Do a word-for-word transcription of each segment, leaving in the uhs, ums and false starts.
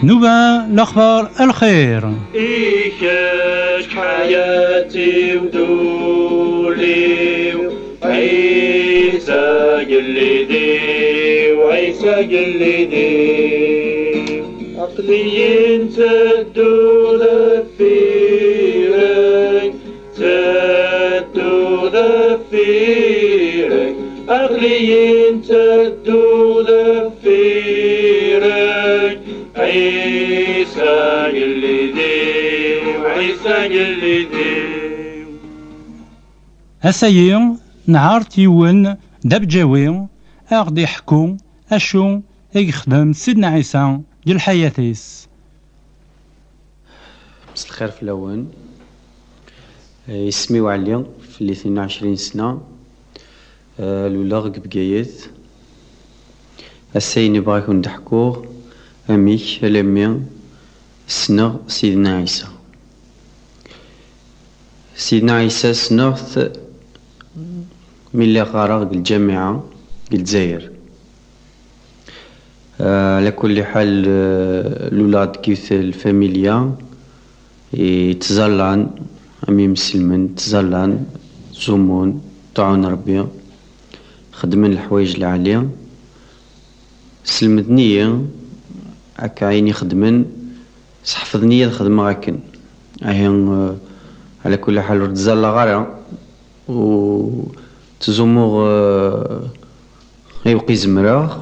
نوبة الأخبار الخير. I kečč ḥayat-iw d ul-iw, Ɛisa agellid-iw, Ɛisa agellid-iw. Aql-iyi nteddu deffir-k, nteddu deffir-k, aql-iyi nteddu deffir-k, Ɛisa agellid-iw, Ɛisa agellid-iw. Ass-agi, nɛert yiwen d abǧawi a ɣ-d-iḥekku acu i yexdem Sidna Ɛisa deg lḥayat-is. مساء الخير فلاون. آه، اسمي وعلي، في الاثنين وعشرين سنة. آه، لولاغ بقايت. السين يبغاكم تحكوه أميك لمي سنغ سيدنا عيسى. سيدنا عيسى سنغت من اللي غارغ الجامعة الجزائر. آه، على كل حال، آه، لولا دكيت الفاميليا يتزلان، أمي مسلمن تزلان، زومون، طاعون ربي، خدمن الحوايج العالية، سلمدني هكا عيني خدمن، سحفظني الخدمة هكن. أهي، آه، على كل حال ورد زال غارة و تزومو، آه، أيوقي زمراغ.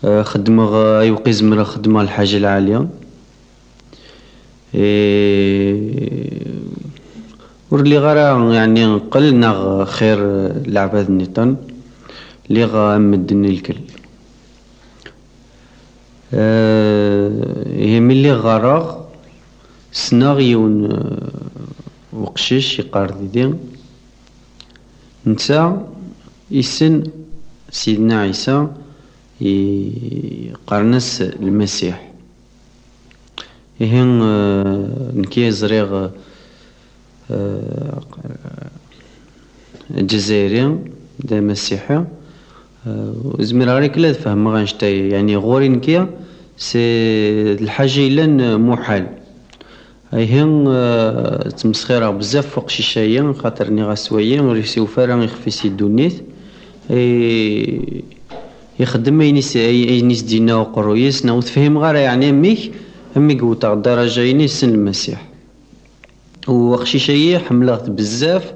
آه، خدمغ، آه، أيوقي زمراغ خدمغ الحاجة العالية. إيه، ور لي غارة يعني قل ناغ خير العباد نيطن لي غا مدن الكل. آه، إيه ملي غارغ سناغ يون، آه، وقشيش يقار ديدي. نتا يسن سيدنا عيسى يقارنس المسيح. إيه، آه، نكي زريغ، آه، الجزائري، دا مسيحي. آه، زمير غير كلا فهم غنشتي، يعني غوري نكيا سي الحاجة إلا محال. أيهن، آه، تمسخيرة بزاف فوق شيشايا، خاطر ني غاسويا وريسي وفارا يخفي سي دونيت. إيه، يخدم أين يس-، أين يسدينا وقرويس، ناو تفهم غير يعني أميك، أميك وطاق درجة يني سن المسيح. وخشيشايي حملغت بزاف،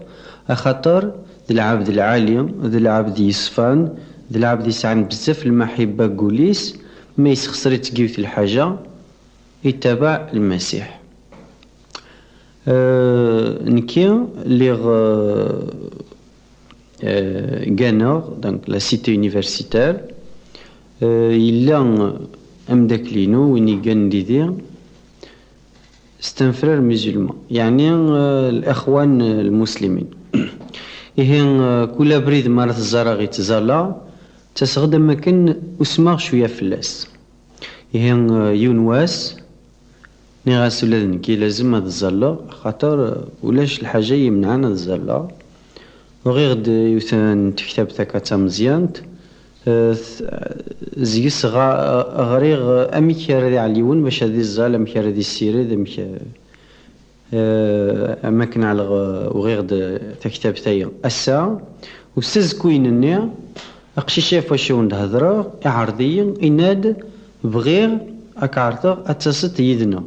أخاطر ذ العبد العالي، ذ العبد يصفان، ذ العبد يسعن بزاف المحبة قوليس، ما يسخسر يتقيوت الحاجة، يتبع المسيح. آه، نكي لي غ-، آه، كانغ، donc la cité universitaire، آه، يلا أمداكلينو وين يقان ديدي، ستنفرار مسلمان، يعني، آه، الإخوان المسلمين. إيه، آه، كل بريد مرة الزرغ يتزالى، تسغد أماكن أسماغ شوية فلاس. إيه، آه، يون واس، نيغاس ولا ذنكي لازم هاد الزالة، خاطر، آه، ولاش الحاجة يمنعنا هاد الزالة. وغير د-، يوثان تكتب تاكا تامزيانت، آه، ث-، زيس غا-، غريغ أميك يا رادي عليون باش هذه الزال، أميك يا رادي السيرد، أميك، آه، أماكن على غ-، وغير د-، تكتب تايا. أسا، وسز كوين النيا، أقشي شايف واش يون دهدرا، إعرضي، إناد، بغير، أكارتغ، أتصت يدنا.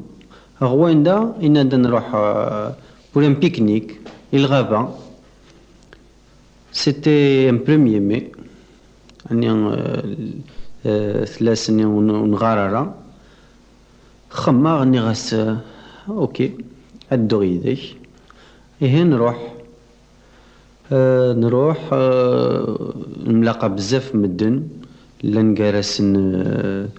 غوين دا، إناد نروح، آه، pour un pique-nique، الغابة. C'était un premier mai. يعني، آه، آه، ثلاث سنين ون-، ونغار راه. خما غني غاس، آه، أوكي، أدو يديك. إيه نروح. آه، نروح، آه، نلاقى بزاف مدن. لان قارسن، آه،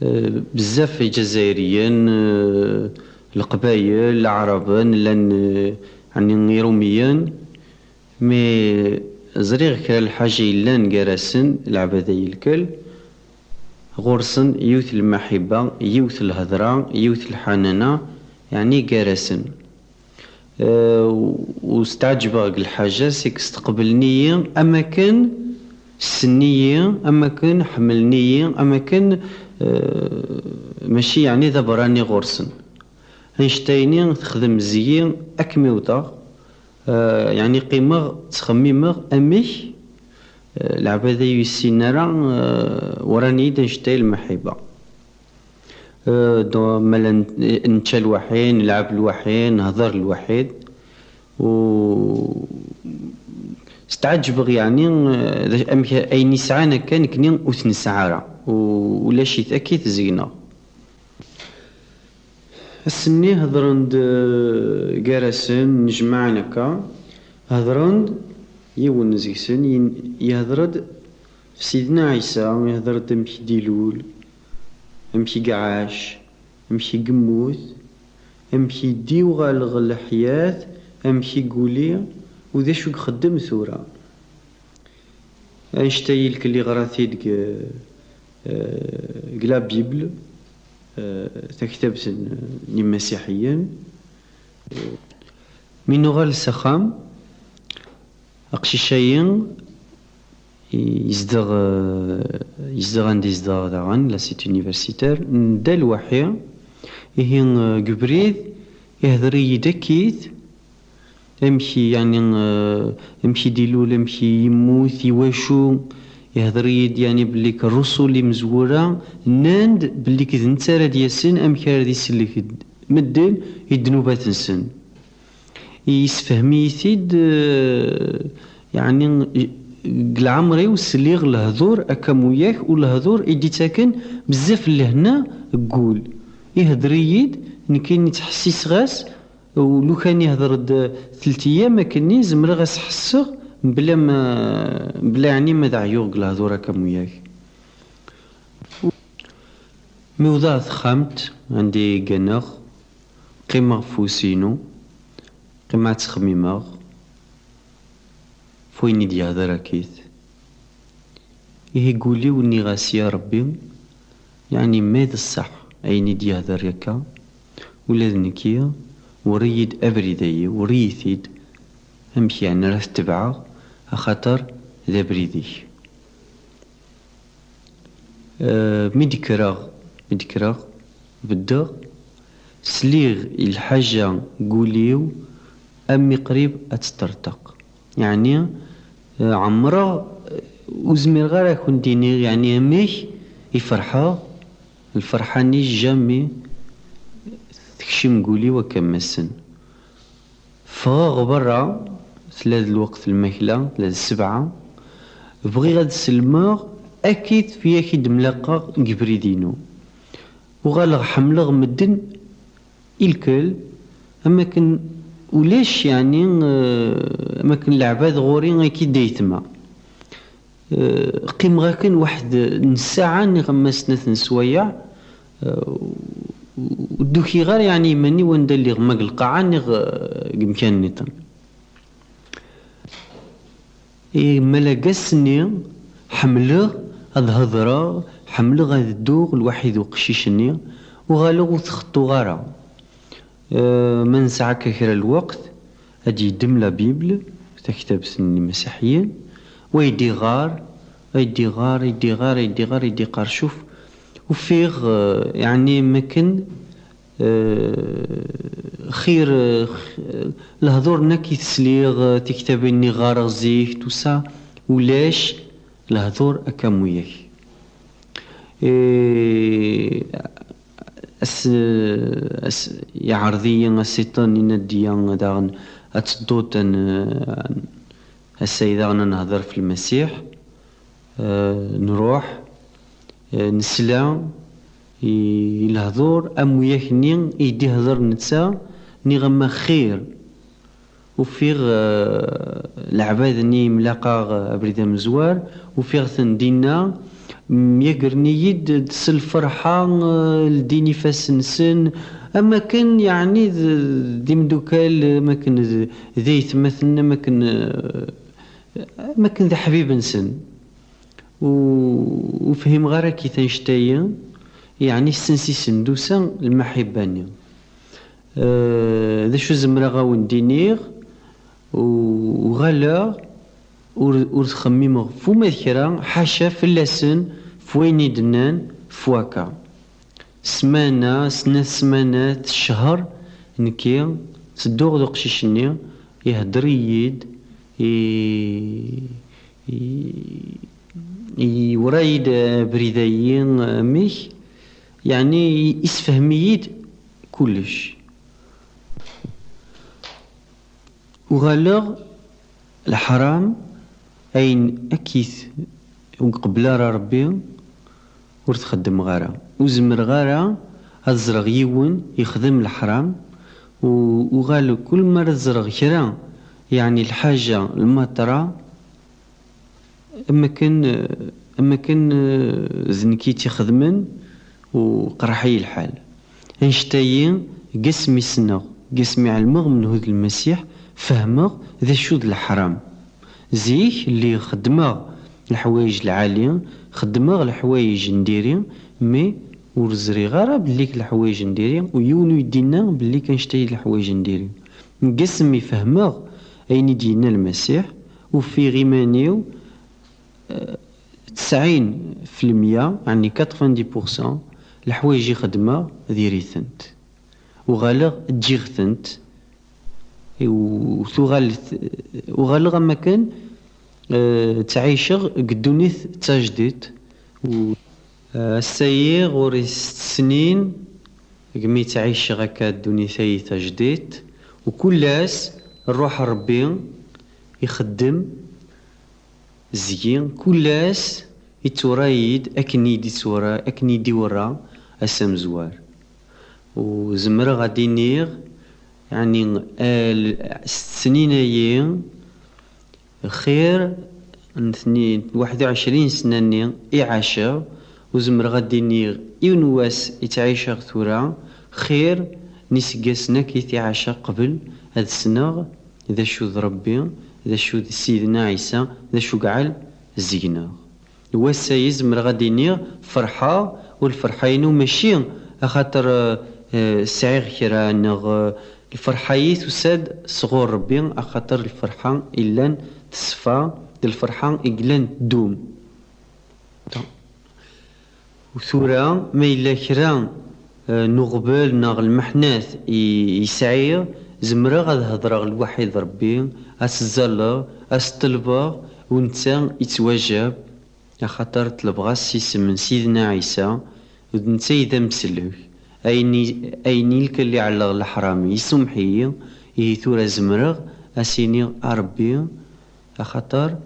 آه، بزاف جزائريين، آه، القبايل، العرب، لان، آه، يعني روميين. مي زريغ كرا الحاجة يلان قارسن العبادة يلكل. غورسن يوث المحبة، يوث الهضرة، يوث الحنانة، يعني قارسن. آه، و-، واستعجبغ الحاجة سيك استقبلني أماكن Ssnen-iyi am akken ḥemmlen-iyi, am akken, eh, mačči yeɛni d aberrani ɣur-sen. Annect-ayni texdem zzi-yi ad kem-iwteɣ, eh, yeɛni qqimeɣ ttxemmimeɣ amek, eh, leɛbad ay ur yessinen ara, eh, uran-iyi-d annect-ay lmaḥibba. Eh, do-, mala n-, nečča lwaḥid, nelɛeb lwaḥid, nehder lwaḥid. U stɛeǧbeɣ, yeɛni, eh, d acu, amek ayen i sɛan akka, nekni ur t-nesɛi ara. U ulac-it akka i t-zegneɣ. Ass-nni hedren-d, eh, gar-asen, nnejmaɛen akka. Hedren-d, yiwen seg-sen yen-, yehder-d ɣef Sidna Ɛisa, yehder-d amek i d-ilul, amek i iɛac, amek i yemmut, amek i d-yuɣal ɣer leḥyat, amek i yuli, u d acu i ixeddem tura. Annect-a i lkel iɣra-t-id deg, eh, deg la Bible, eh, taktabt n, n yimasiḥiyen. Mi nuɣal s axxam, aqcic-ayi yezdeɣ, eh, yezdeɣ anda yezdeɣ daɣen, la cité universitaire, nedda lwaḥi. Ihi, eh, deg ubrid, ihder-iyi-d akkit, amek i, yeɛni, eh, amek i d-ilul, amek i yemmut, i wacu. Ihder-iyi-d, yeɛni, belli k-, rrusul imezwura nnan-d belli k-, d netta ara d-yasen, amek ara d-isellek d-, medden i ddnubat-nsen. Yessefhem-iyi-t-id, eh, yeɛni, deg leɛmer-iw sliɣ lehdur akka am wiyak, u lehdur i d-ittaken bezzaf n lehna deg wul. Ihder-iyi-d, nekkini ttḥessiseɣ-as, u lukan ihder-d telt eyyam akkenni, zemreɣ ad s-ḥesseɣ mebla ma, mebla yeɛni ma d ɛyuɣ deg lehdur akka am wiyak. Mi wḍeɣ texxamt anda i gganeɣ, qqimeɣ ɣef wus-inu, qqimeɣ ad ttxemmimeɣ ɣef wayen i d-yehder akkit. Ihi deg wul-iw nniɣ-as: "Ya Ṛebbi, yeɛni ma d ṣṣeḥ ayen i d-yehder akka, ula d nekki, wwer-iyi-d abrid-ayi, wwer-iyi-t-id, amek yeɛni ara t-tebɛeɣ, axaṭer d abrid-ik." Eh, mi d-kkreɣ, mi d-kkreɣ, beddeɣ, sliɣ i lḥaǧa deg wul-iw, am mi qrib ad teṭṭerṭeq. Yeɛni, eh, ɛemreɣ, eh, ur zmireɣ ara ad kent-d-iniɣ, yeɛni, amek i ferḥeɣ, lferḥ-nni jamais tekcim deg wul-iw akka am ass-n. Ffɣeɣ berra, tella d lweqt lmakla, tella d ssebɛa. Bɣiɣ ad sellmeɣ akkit yak i d-mlaqeɣ deg ubrid-inu. Uɣaleɣ ḥemmleɣ medden i lkel, am akken ulac, yeɛni, eh, am akken leɛbad ɣur-i akkit d aytma. Eh, qqimeɣ akken waḥed n ssaɛa, niɣ ama snat n sswayeɛ, eh, ur d-ukiɣ ara, yeɛni, iman-iw anda lliɣ, ma deg lqaɛa, niɣ, eh, deg umkan nniḍen. Eh, ma deg ass-nni, ḥemmleɣ ad hedreɣ, ḥemmleɣ ad dduɣ lwaḥid uqcic-nni, uɣaleɣ ur t-xeṭṭuɣ ara. Eh, ma nesɛa akka kra n lweqt, ad d-yeddem la Bible, taktabt n yimasiḥiyen, wa ad d-iɣar, ad d-iɣar, ad d-iɣar, ad d-iɣar, ad d-iqqar, cuf, ufiɣ, eh, yeɛni, am akken, eh, xir, eh, x-, eh, lehdur-nni akk i t-sliɣ, eh, tiktabin-nni ɣareɣ zik, tout ça, ulac lehdur akka am wiyak. Eh, as-, as-, yeɛreḍ-iyi a Siṭan, yenna-d, iya daɣen ad tedduḍ, ad n-, ass-a daɣen ad nehder ɣef Lmasiḥ. Eh, nruḥ, eh, nesla i, i lehdur am wiyak-nni i d-ihder netta, niɣ ama xir. Ufiɣ, eh, leɛbad-nni imlaqaɣ, eh, abrid amezwar, ufiɣ-ten dinna, myagren-iyi-d s lferḥa, eh, ldin ifassen-nsen, am akken, yeɛni, d, d imdukal, am akken d, d aytmaten, am akken, eh, am akken d aḥbib-nsen. U, ur fhimeɣ ara akkit annect-ayi, yeɛni ssens-isen d usa lmaḥibba-nni. Eh, d acu zemreɣ a wen-d-iniɣ? U-, uɣaleɣ, Ur, ur ttxemmimeɣ f uma d kra, ḥaca fell-asen, f wayen i d-nnan, f wakka. Ssmana, snat ssmanat, ccher, nekki, ttedduɣ d uqcic-nni, ihedder-iyi-d, i, i, yura-yi-d abrid-ayi, amek, yeɛni, isefhem-iyi-d kullec. Uɣaleɣ leḥram, ayen akkit ur iqebbel ara Rebbi, ur t-xeddmeɣ ara. Ur zemreɣ ara ad ẓreɣ yiwen ixdem leḥram, u uɣal kul mi ara ẓreɣ kra, yeɛni lḥaǧa, lmatra, am akken, am akken, eh, d nekk i tt-ixedmen u qerreḥ-iyi lḥal. Annect-ayi, deg asmi ssneɣ, deg asmi ɛelmeɣ menhu d Lmasiḥ, fehmeɣ d acu d leḥram. Zik, lliɣ xeddmeɣ leḥwayeǧ lɛali, xeddmeɣ leḥwayeǧ n diri, mais ur ẓriɣ ara belli leḥwayeǧ n diri, u yiwen ur yi-d-inna belli annect-ayi d leḥwayeǧ n diri. Deg asmi fehmeɣ ayen i d-yenna Lmasiḥ, ufiɣ iman-iw, eh, tesɛin fi lmya, ɛni quatre-vingt-dix pour cent, leḥwayeǧ i xedmeɣ, diri-tent. Uɣaleɣ ǧǧiɣ-tent. U tuɣal t-, uɣaleɣ am akken, eh, ttɛiceɣ deg ddunit d tajdidt. U, eh, ass-ayi ɣur-i sett snin, degmi ttɛiceɣ akka ddunit-ayi tajdidt. U kul ass, Ṛṛuḥ n Ṛebbi ixeddem zgi, kul ass ittura-yi-d akken i d-ittura, akken i d-iwerra ass amezwar. U zemreɣ ad d-iniɣ, yeɛni, eh, l-, snin-ayi, xir n tni-, waḥed u ɛecrin sna-nni i ɛaceɣ, u zemreɣ ad d-iniɣ yiwen wass i ttɛiceɣ tura, xir n iseggasen akkit i ɛaceɣ qbel ad ssneɣ d acu d Ṛebbi, d acu d Sidna Ɛisa, d acu yeɛɛel zig-neɣ. Wass-ayi zemreɣ ad d-iniɣ ferḥeɣ, u lferḥ-inu mačči axaṭer, eh, eh, sɛiɣ kra, neɣ, eh, lferḥ-ayi tusa-d sɣur Ṛebbi, axaṭer lferḥ-a illan teṣfa, d lferḥ-a i yellan teddum. U tura, ma yella kra, eh, n uɣbel neɣ lmeḥnat i, i sɛiɣ, zemreɣ ad hedreɣ lwaḥid Ṛebbi, ad s-ẓẓalleɣ, ad s-ṭelbeɣ, u netta ittwajab, axaṭer ṭelbeɣ-as s isem n Sidna Ɛisa, u d netta i d amsellek. Ayen i, ayen i lkal iɛelleɣ leḥram, isumeḥ-iyi, ihi tura zemreɣ ad s-iniɣ a Ṛebbi, axaṭer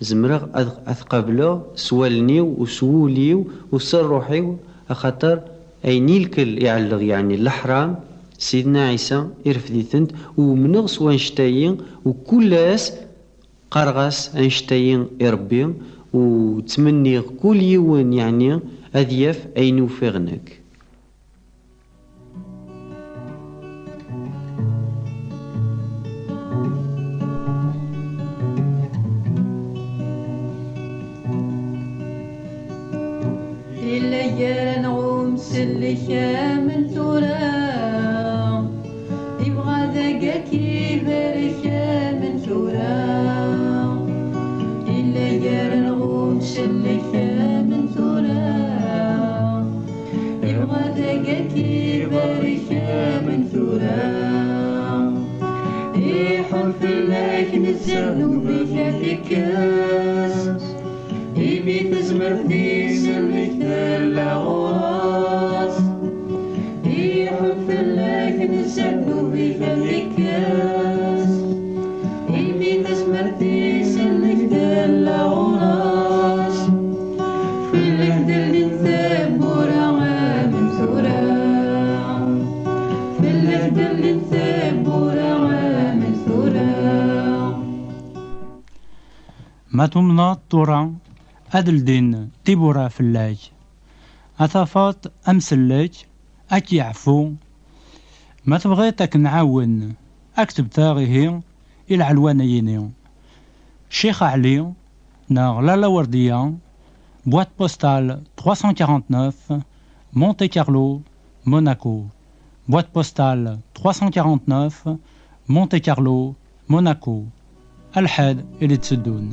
zemreɣ ad, ad t-qableɣ s wallen-iw u s wul-iw u s ṛṛuḥ-iw, axaṭer ayen i lkal iɛelleɣ, yeɛni leḥram, Sidna Ɛisa irfed-itent, u umneɣ s wannect-ayi, u kul ass qqareɣ-as annect-ayi i Ṛebbi, u ttmenniɣ kul yiwen, yeɛni, ad yaf ayen ufiɣ nekk. Yella gar-aneɣ umsellek am n tura, ibɣa dagi ad k-ibarek am n tura. Yella gar-aneɣ umsellek am n tura, ibɣa dagi ad k-ibarek am n tura. Iḥun fell-ak nezzeh, ddnub-ik ad t-ikkes, imi tazmert-is allig tella ɣur-s. Iḥun fell-ak nezzeh, ddnub-ik ad t-ikkes, imi tazmert-is allig tella ɣur-s. Fell-ak d-llint tewwura am n tura. Fell-ak d-llint tewwura am n tura. Ma tumneḍ tura ad ldin tiwwura fell-ak, ad tafeḍ amsellek ad k-yeɛfu. Ma tebɣiḍ ad k-nɛawen, akteb-aɣ ihi i lɛelwan-ayini: Ccix Aɛli neɣ Lalla Werdiya, boîte postale trois cent quarante-neuf, Monte Carlo, Monaco. Boîte postale trois cent quarante-neuf, Monte Carlo, Monaco. lḥal i d-itteddun.